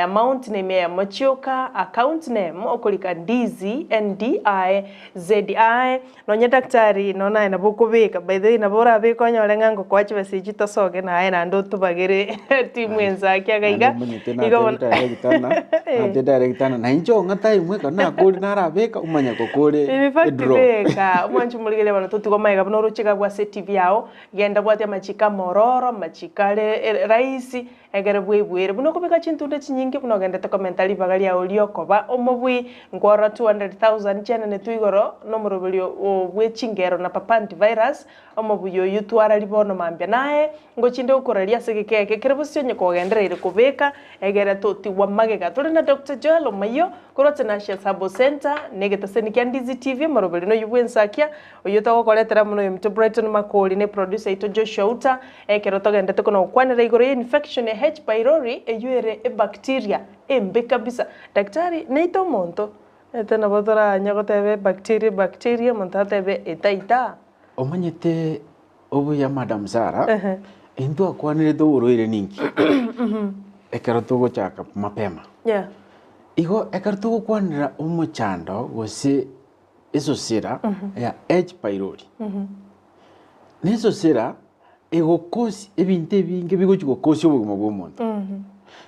amount ne emia eyemo chioka, account name okorika Ndizi, N-D-I-Z-I, nonye daktari nonya naye nabo okobeka, by the way nabo orabeke onyore ng'a ngokoa chibesa echi tosoke naye naende otobagere timu ensaki iga iga, Naende omanyete igo bono natebire director ng'a, natebire director ng'a nainche ong'a time ekero nakore narabeka omanye gokore In fact edraw. beka, omwanchi omorigereria bono totiga omaiga buna oroche iga abwo ase etv yao, genda bwatia amachiko amororo, amachiko are e rahisi, egere bwebuere. Buna okobeka chintunda chinyinge buna ogendete komenta ribaga riao riokoba omobui, nkworora 200,000 chianenetwe igoro na omoroberio o bwe chingero na Papa Antivirus, omobuya oyio twararia bono mambia naye, ngochinde gokoraria ase egeka eke kere bosio onye kogendereire kobeka, egere totigwa magega. Tore na Doctor Joel Omayio korwa Tenacious Herbal Centre, na egetaseni kia Ndizi TV, omoroberio noyio bw'ensakia, oyio togokoretera amo noyominto Brighton Makori na eproducer yaito Joshua Uta, ekero togendete kona gokwanera igoro ya infection ya H pylori eyio ere ebacteria embe kabisa. Daktari, neite omonto? Ete nabo toranye goteba ebacteria ebacteria, omonto atebe etaita. Omanyete obuya Madam Sarah, intwe akwanerete oborwaire ninki? Ekero togochaka mapema. Yeah. Igo ekero togokwanera omochando gose esosera ya H pylori, na esosera egokosi ebinto ebinge bigochi gokosia obogima bwa omonto.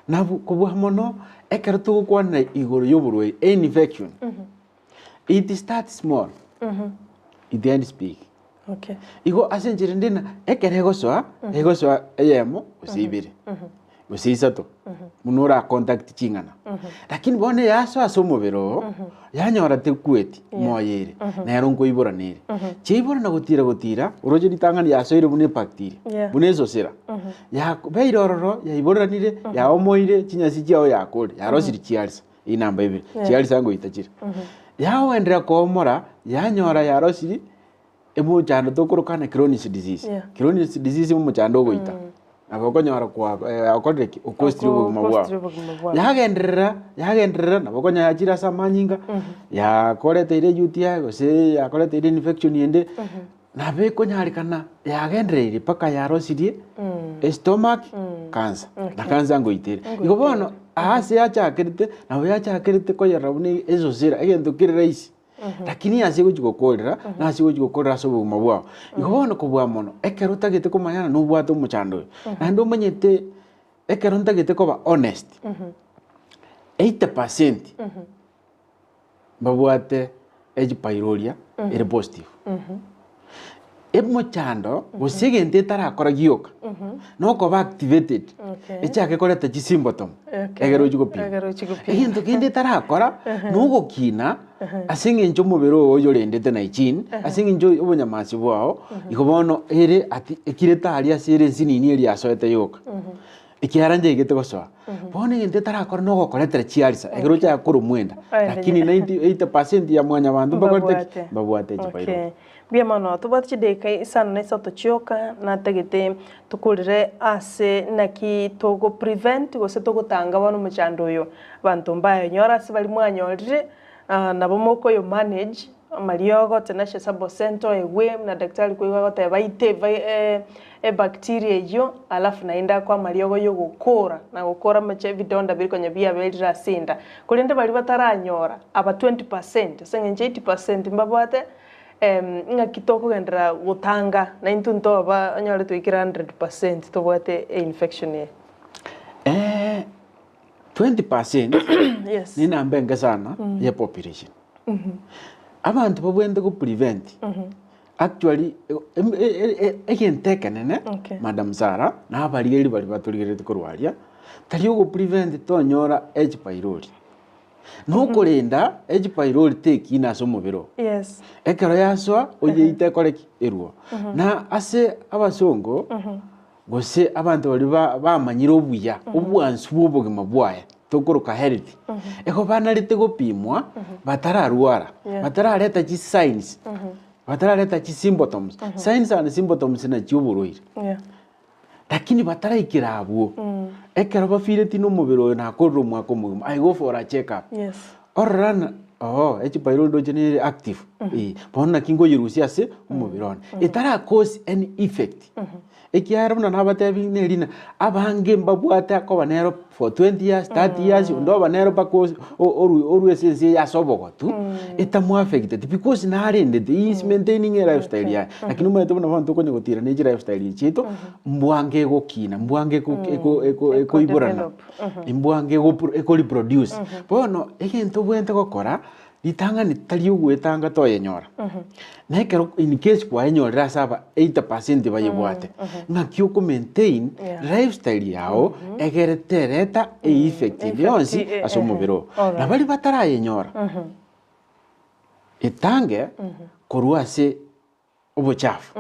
Nabo kobua mono ekero togokwanera igoro ya oborwaire, infection, It starts small, it ends big. Okay. Igo ase enchera ende na ekero egosoa, egosoa eyemo gose ibere, gose isato, buna ora contact ching'ana. Lakini bono eyasoa ase omobere oo, yanyora tekweti, moyo ere, nero nkoiborana ere. Chiaiborana gotira gotira, oroche ritang'ani yasoire buna ebacteria, Yeah. buna esosera. Yabeire ororo, yaiboranire, yaomoire, chinyasi chiao yakore, yarosire chiarisa. Inamba ibere, chiarisa ngoita chire. Yagoenderea koomora, yanyora yarosiri emochando tokorokana Crohn's disease. Yeah. Crohn's disease omochando ogoita. Nabo okonyora kwa eh, okorire ki? Okosire obogima bwao. Okosire obogima bwao. Yagenderera, yagenderera, nabo okonyora yachire ase amanyinga, yakoreteire UTI gose yakoreteire infection ende, Nabo ekonyarekana yagendereire mpaka yarosirie estomach cancer, na cancer ngoitere. Igo bono ase yachakerete, nabo yachakerete koyerera buna esosera, egento kere rahisi, lakini ase egochi gokorera, na ase egochi gokorera ase obogima bwao. Igo bono kobua mono, ekero otagete komanyana nobwate omochando oyo, naende omanyete ekero ntagete koba honest, 80% mbabwate H pylori ere positive. Emochando gose egento etarakora gioka nokoba activated Okay. echake koreta chisymptom Okay. egere ochie gopima. Egere ochie gopima. Egento kende etarakora nogokina ase eng'encho omobere ogo oyorendete na hygiene ase eng'encho obonyamasi bwao igo bono ere ati ekirete aria ase ere ensinini eria yasoete yoka. Ekiagera nchaigete gosoa. Bono egento etarakore nogokoretera chiarisa, ekero ochaka korwa mwenda. Lakini 90 80% ya mwanyabanto mbakorete ki? Mbabwate. Mbabwate chibairori. Okay. Mbuya mono, tobwate chidakika isano na isato chioka, natagete tokorere ase naki togo prevent gose togotanga bono omochando oyo. Abanto mbayonyore ase baria mwanyorire, nabo mokoyo manage. Amariogo, Tenacious Herbal Centre, oegwe buna daktari koigwa agoteba aite ebacteria eyio alafu naende akoe amariogo ya ogokora na gokora amache evidonda biria konya biaberire ase enda. Korende baria bataranyora aba 20 percent ase eng'encho 80 percent mbabwate ng'aki tokogenderera gotanga naintwe ntoba onyore twaikire 100 percent tobwate einfection eye. 20 percent ne enamba enke sana ya population. Abanto babwenerete go prevent actually egento ekenene Madam Sarah na abarigereria baria batorigerereti korwa aria, tari ogo prevent tonyora H pylori. Nokorenda H pylori tekina ase omobere oo. Ekero yasoa oyeite ekore ki? Erwo. Na ase abasongo gose abanto baria ba bamanyire obuya, obwansu bwa obogima bwaye, tokoroka health, igo banarete gopimwa batararwara, batarareta chisigns, batarareta chisymptoms, signs and symptoms nachio oborwaire. Lakini bataraikera abwo, ekero bafireti na omobere oyo nakorire omwaka omogima, I go for a check up. Orora ng'a oo H pylori ndoche nere active, eh, bono naki nkoyerusia ase omobere one. Etara cause any effect. Ekiagera buna nabatebi neri ng'a abange mbabwate akoba nero for 20 years, 30 years, onde oba nero mpaka ose o- orwe ase ense eye ase obogotu, etamoaffecteti because narendete, he is maintaining a lifestyle yaye. Lakini omanyete buna bono tokonya gotira ne chilifestyle echi chiaito, mbwango egokina, mbwango eko eko eko ekoiborana, mbwango ego ekoreproduce. Bono egento obwenerete gokora, Ritang'ani tari ogoetanga toyenyora, na ekero in case kwayenyorire ase aba 80 percent bayebwate, ng'aki oko maintain lifestyle yago egere tereta eeffect ende yonsi ase omobere oo. Na baria batarayenyora, etange korwa ase obochafu,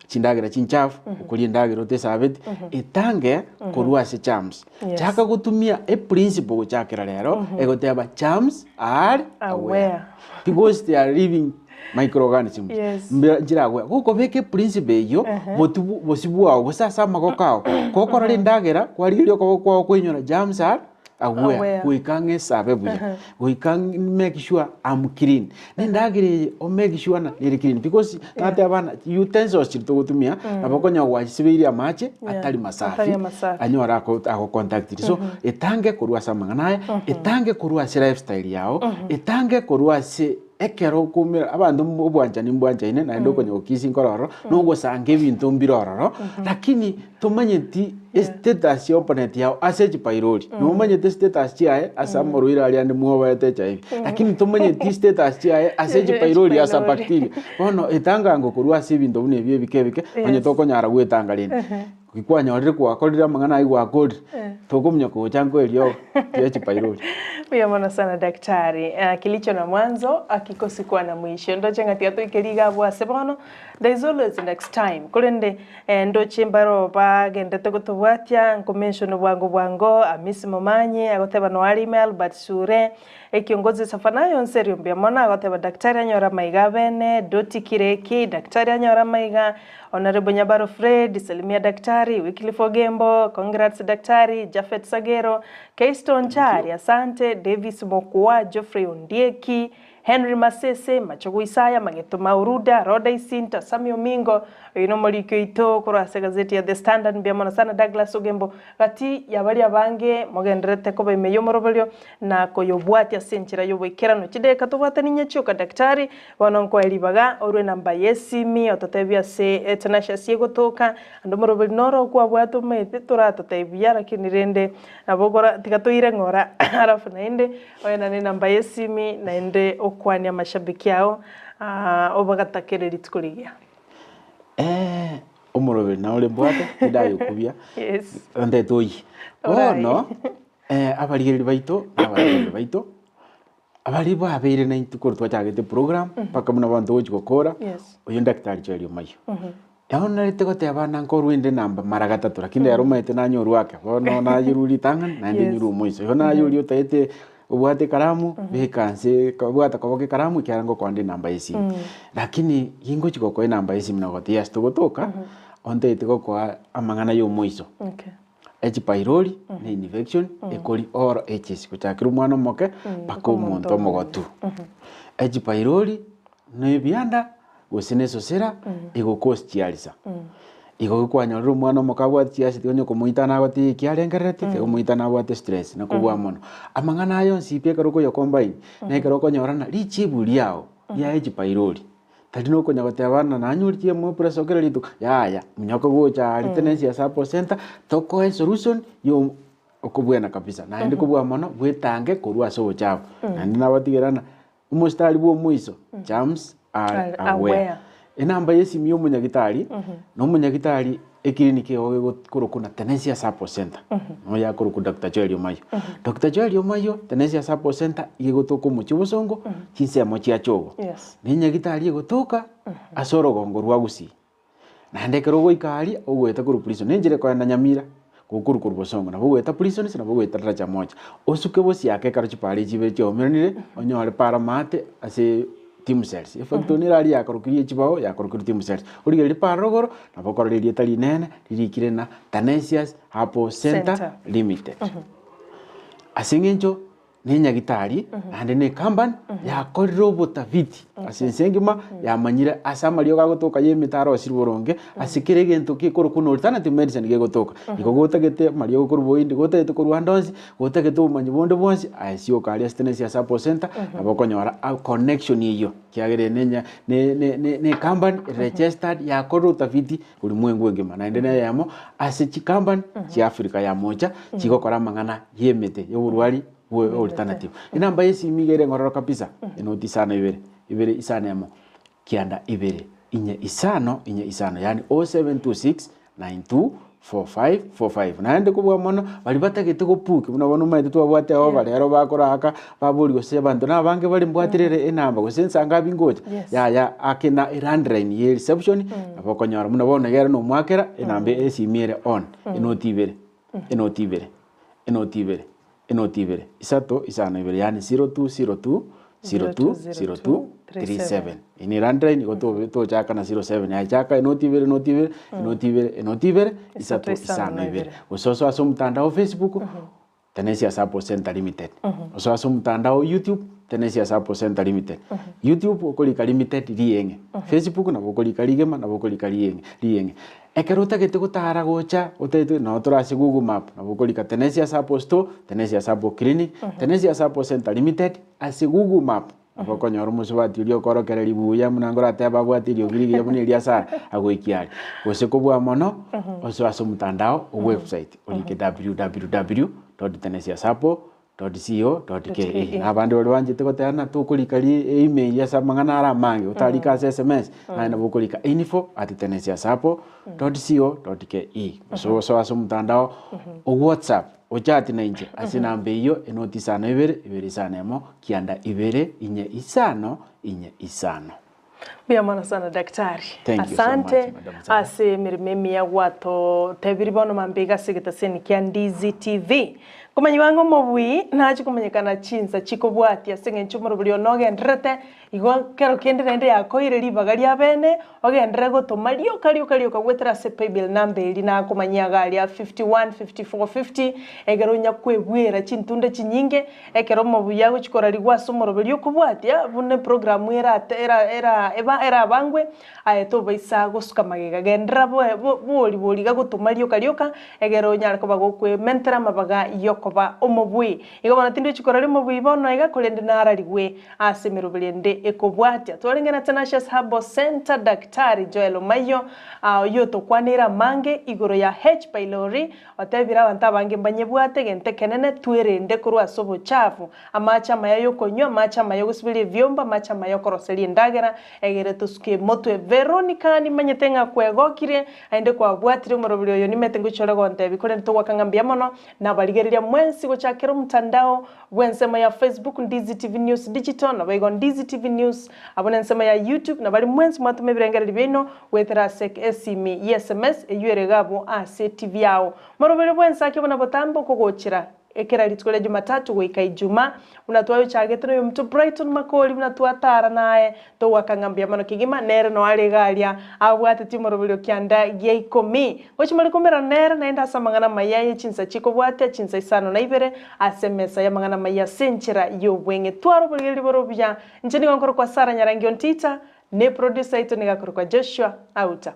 chindagera chinchafu, okoria endagera otesabeti, etange korwa ase germs. Chaka gotumia eprinciple gochakera rero egoteba germs are aware because they are living microorganisms mbira nchiragwe. Gokobeka eprinciple eyio motwe bosio bwao gose ase amagoko ao, gokorora endagera kwarigeria okoboko kwao koinyora germs are aware goika ng'a esabe buya, goika make sure am clean. Na endagera eye o make sure ng'a nere clean because nateba ng'a utensils chiria togotumia nabo okonyora gwachisibeire amache atari masafi anyore ako agocontactiri. So etange korwa ase amang'ana aya, etange korwa ase lifestyle yago, etange korwa ase ekero okoumera abanto obwanchani mbwanchaine naende okonya gokisi nkoro ororo, na ogosanga ebinto mbire ororo, lakini Tomanyeti estatus ya opponent yao ase chipairori, nomanyete status chiaye ase amarwaire aria ande mwoboete HIV, lakini tomanyeti status chiaye ase chipairori ase bacteria. Bono etangango korwa ase ebinto buna ebio ebike ebike, onye tokonyara gwetanga rende. Kwanyorire gwakorire amang'ana ayio gwakorire, tokomunya kogocha nko eriogo ria chipairori. Mbuya mono sana daktari. Kilicho na mwanzo hakikosi kuwa na mwisho. Ndoche ng'a tiga toike riga abwo ase bono, there is always next time. Korende Ndoche mbaro bagendete gotobwatia, nkomention bwango bwango, Amisi Momanyi, agoteba noare ime Albert Sure, ekiongozi Safanayo Nserio mbuya mono, agoteba Daktari anyore amaiga abene, Doti Kireki, Daktari anyore amaiga, Honourable Nyabaro Fred, Salimia Daktari, Wycliffe Ogembo, Congrats Daktari, Japhet Sagero, Keiston Chari, asante, Davis Mokua, Geoffrey Ondieki, Henry Masese, Machogu Isaya, Mageto Mauruda, Rhoda Isinta, Sammy Omingo, oyio nomoriki oito korwa ase egazeti ya The Standard, mbuya mono sana Douglas Ogembo, gati ya baria abange mogendererete koba ime y'omoroberio na koyobwatia ase enchera y'oboikeranu. Chidakika tobwate ninye chioka Daktari, bono nkoe ribaga orue enamba y'esimi ototebie ase Tenacious egotoka, ande omoroberi noro okwabwate omanyete toratotebie buya lakini rende nabo okora tiga toire ng'ora alafu naende Oenane enamba y'esimi naende okwanie amashabiki ao obagatakere rituko rigiya. Eh, omoroberi nao ore mbwate tindayokubia Yes. ontete oyie. Oraye. Bono eh, abarigereria baito na abategereri baito, abaria babeire naintwe korwa twachagete program mpaka buna bono togochi gokora, Yes. oyo daktari Joel Omayio. Nabo narete goteba ng'a nkorwa inde namba mara gatato lakini rero omanyete nanyorwa ake, bono nayerwa ritang'ani naende Yes. nyerwe omoiso. Igo naye oria otaete obwate ekaramu, beka nse bwata koboko ekaramu ekiagera ngokoa nde enamba ya esimu. Lakini gingochi gokoa enamba ya esimu nagotebi yes togotoka, ontaete gokoa amang'ana ya omoiso. Okay. H pylori ne infection ekori all ages gochakera omwana omoke mpaka omonto omogotu. H pylori. Na ebianda gose na esosera egocause chiarisa. Igo kwanyorire omwana omoke abwate chiarisa tiga onye komoita nagotebi eki arengerereti, tiga omoita nabwate stress na kobua mono. Amang'ana aya onsi pi ekero okoya combine, na ekero okonyorana richibu riao ria H pylori, tari na okonya goteba ng'a nanyore chiemo pressure kera rituko, yaya, monyoke gocha aria Tenesia Support Center, tokoe esolution ya okobwena kabisa. Naende kobua mono, bwetange korwa ase obochafu. Naende nabatigera ng'a Omositari bw'omoiso, Germs are aware. Enamba y'esimi y'omonyagitari, na omonyagitari eclinic ego gekorokwa na Tenesia Support Center, noyo akorokwa Doctor Joel Omayio. Doctor Joel Omayio, Tenesia Support Center iga egotoka omochie obosongo, chinsemo chia Chogo. Na enyagitari egotoka ase orogongo rwa Gusii. Naende ekero ogoika aria, ogoeta korwa prison, nenchera ekoenda Nyamira, gokorwa korwa bosongo, nabo ogoeta prisons, nabo ogoeta Daraja Moja. Osuke bosiake ekero chipara echi ibere chiaumeranire, onyore para maate ase team cells. Efactory nere aria yakorokirie chibao, yakorokirie team cells. Origererie para rogoro, nabo okorora erieta rinene, ririkire na Tanesius Herbal Centre Centre. Limited. Ase eng'encho nenyagitari naende ne company yakorire obotafiti ase ense engima yamanyire ase amariogo agotoka ya emete arosire boronge ase kera egento gekorokwa na alternative medicine gegotoka. Igo gotagete amariogo korwa boindi, gotagete korwa ande onsi, gotagete obomanyi bonde bwonsi aye sioka aria ase Tenesia Support Center nabo okonyora a connection eywo ekiagera eye nenya ne ne ne ne ecompany registered yakorire utafiti ulimwengu engima naende na eyemo ase chicompany chia Africa ya mocha chigokora amang'ana y'emete y'oborwari bwe alternative. Enamba y'esimi iga ere engororo kabisa, enoti isano ibere, ibere isano emo, kianda ibere, inye isano, inye isano, yaani 0726 92 4545. Naende kobua mono, baria batagete gopuki buna bono omanyete twabwate oba rero bakoraka, babori gose abanto na abange bare mbwaterere enamba gose nsangabi ngocha, Yes. yaya ake na elandline ye reception, nabo okonyora buna bono iga ere nomoakera, enamba esimi ere on, enoti ibere, enoti ibere, enoti ibere, enoti ibere, isato, isano ibere, yaani 0202 02 02 37. Eye ne landline igo tobe tochaka na 07 aye chaka enoti ibere enoti ibere enoti ibere enoti ibere isato isano ibere. Gose osoe ase omotandao o Facebook, Tenesia Support Center Limited. Osoe ase omotandao o YouTube, Tenesia Support Center Limited. YouTube okorika limited rieng'e, Facebook nabo okorika rigema nabo okorika rieng'e rieng'e. Ekero otagete gotara gocha otagete nabo tore ase Google Map nabo okorika Tenesia Support Store, Tenesia Support Clinic, Tenesia Support Center Limited ase Google Map nabo okonyora omosubati oria okorokereria buya buna ngoratebe abwate eriogi rigiya buna eria Sarah agoikia aria. Gose kobua mono osoe ase omotandao o website orike www dot tenesia support dot co dot ke. Na abande baria banchete goteba ng'a tokorika ri email ase amang'ana are amange, otarike ase sms, naye nabo okorika info at tenesia support dot co dot ke. Gose osoe ase omotandao o whatsapp ochati na inche ase enamba eyio enoti isano ibere, ibere isano emo, kianda ibere, inye isano, inye isano. Mbuya mono sana daktari. Thank you so much, Asante Madam Sarah. ase emeremo emiya gwatotebirie bono mambia iga ase egetaseni kia Ndizi TV. Nkomanyiwa ng'a omobui nache komanyekana chinsa chikobwatia ase eng'encho omorobori one ogendererete igo kero kende naende yakoeire ribaga ria bene ogenderere gotoma rioka rioka rioka goetera ase paybill number eria nakomanyia iga aria 51 54 50 ekero onya kwebwera chintunda chinyinge Ekero omobuya agochia korarigwa ase omoroberi okobwatia buna eprogramu erate era era eba erabangwe, aye tobaisa gosuka magega. Genderera boe bo bori bori iga gotoma rioka rioka, egere onyare koba gokwementera amabaga y'okoba omobui. Igo bono tindochi koraria omobui bono iga, korende nararigwe ase emeroberi ende ekobwatia. Twarenge na Tenacious Herbal Centre Daktari Joel Omayio, oyio otokwaneire amange igoro ya H pylori, Otebire abanto abange mbanyebwate egento ekenene, twerende korwa ase obochafu, amache amaya y'okonywa, amache amaya ogosiberia ebiomba, amache amaya okoroseria endagera, egere tosuke motwe. Veronica, nimanyete ng'a kwegokire, naende kwabwatire omoroberi oyo, nimete ngochia ore gontebia, korende togoaka ng'a mbuya mono, nabarigereria mwensi gochakera omotandao bw'ensemo ya Facebook, Ndizi TV News Digital, naboigo Ndizi TV News, abwo nensemo ya YouTube, nabari mwensi mwatoma ebirengererio biaino, Goetera ase esimi y'SMS eyio ere iga abwo ase TV yao. Morobere bw'ensaki buna botambe okogochera. Ekera rituko ria Jumatatu goika Ijumaa, buna twayochagete noyominto Brighton Makori buna twatara naye, togoaka ng'a mbuya mono kegima, nere noyo are iga aria abwatetie omoroberio kianda gia ikomi. Gochia more komerana nere naende ase amang'ana amaya ye chinsa chikobwatia chinsa isano na ibere ase emesa y'amang'ana amaya ase enchera y'obweng'e. Twara oborigereria bore obuya. Inche nigo nkorokwa Sarah Nyarangi Ontita, ne producer yaito nigo akorokwa Joshua Auta.